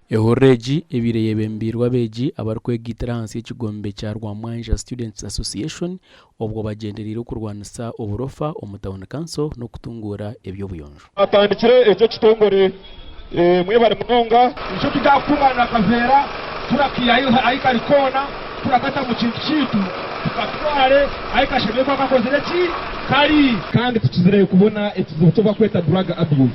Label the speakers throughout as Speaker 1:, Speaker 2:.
Speaker 1: Ehururu egi ebaire eyebembeirwe abeegi abarikwegaitira ahansi y'ekigombe kya Rwamwanja Students Association obwo bagyendereire okurwanisa oburofa omu tauni kanso n'okutunguura eby'obuyonjo.
Speaker 2: Atandikire ekyo ekitongore mwebare munonga.
Speaker 3: Nikyo tutakukungaanira akaveera turakaihayo ahi kari koona turakata omu kintu kyaitu tukatware ahi kashemereire kuba kakozire ki? Kari.
Speaker 2: Kandi tukizire kubona ekizibu ky'obakweta drug abuse.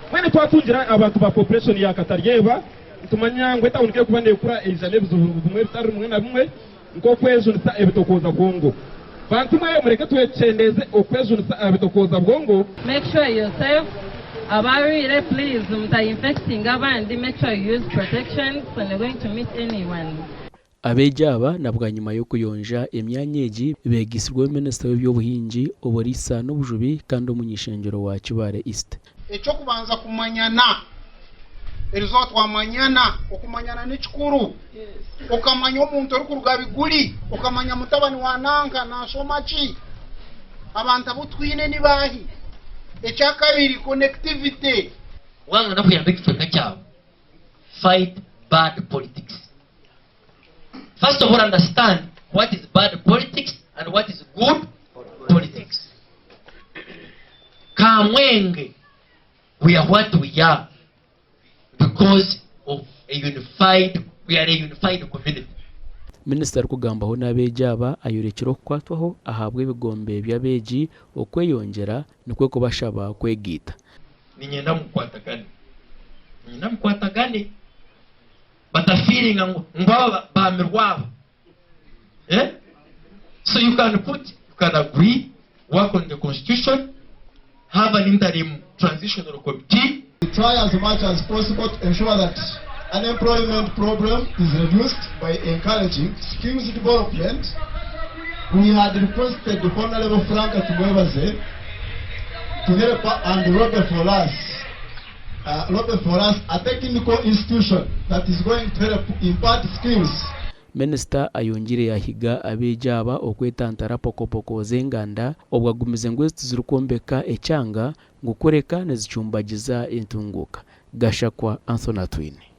Speaker 2: Mbwenu twatungira abantu ba population ya Kataryeba, nitumanya ngu etawuni k'erikuba nekura eija n'ebizibu bimwe bitari bimwe na bimwe nk'okwejunisa ebitokooza bwongo. Bantu mwe mureke twekyendeeze okwejunisa aha bitokooza bwongo.
Speaker 4: Make sure you're safe abarwire please muta infectinga abandi make sure you use protections when you're going to meet anyone.
Speaker 1: Abeegi aba na bwanyima y'okuyonja emyanya egi beegaitsirweho minisita w'eby'obuhingi, oburiisa n'obujubi kandi omuny'ishengyero wa Kibaale East.
Speaker 5: Eky'okubanza kumanyana. Erizooba twamanyana. Okumanyana ni kikuru. Okamanya omuntu orikuruga Biguri, okamanya mutabani wa nanka naashoma ki, abantu abu twine ni baahi. Ekyakabiri, connectivity.
Speaker 6: Waaba noyenda kuyamba ekicweka kyawe, fight bad politics. First of all understand what is bad politics and what is good politics. Kamwenge, we are what we are because of a unified, we are a unified community.
Speaker 1: Minisita arikugambaho n'abeegi aba ayorekire okukwatwaho ahabw'ebigombe by'abeegi okweyongyera nikwo kubashaba kwegaita.
Speaker 6: Niinyenda mukwatagane. Niinyenda mukwatagane. Batafiiringa ngu ngu aba baamirwe aba. Eh? So you can put, you can agree, work on the constitution, have an interim transitional committee.
Speaker 7: We try as much as possible to ensure that unemployment problem is reduced by encouraging skills development. We had requested Honourable Frank Tumwebaze to help and lobby for us lobby for us a technical institution that is going to help impart skills.
Speaker 1: Minisita ayongiire yaahiga abeegi aba okwetantara pokopoko z'enganda obwo agumize ngu ezi tizirikwombeka ekyanga ngu kureka nizicumbagiza entunguuka. Gashakwa Anthony Atwine.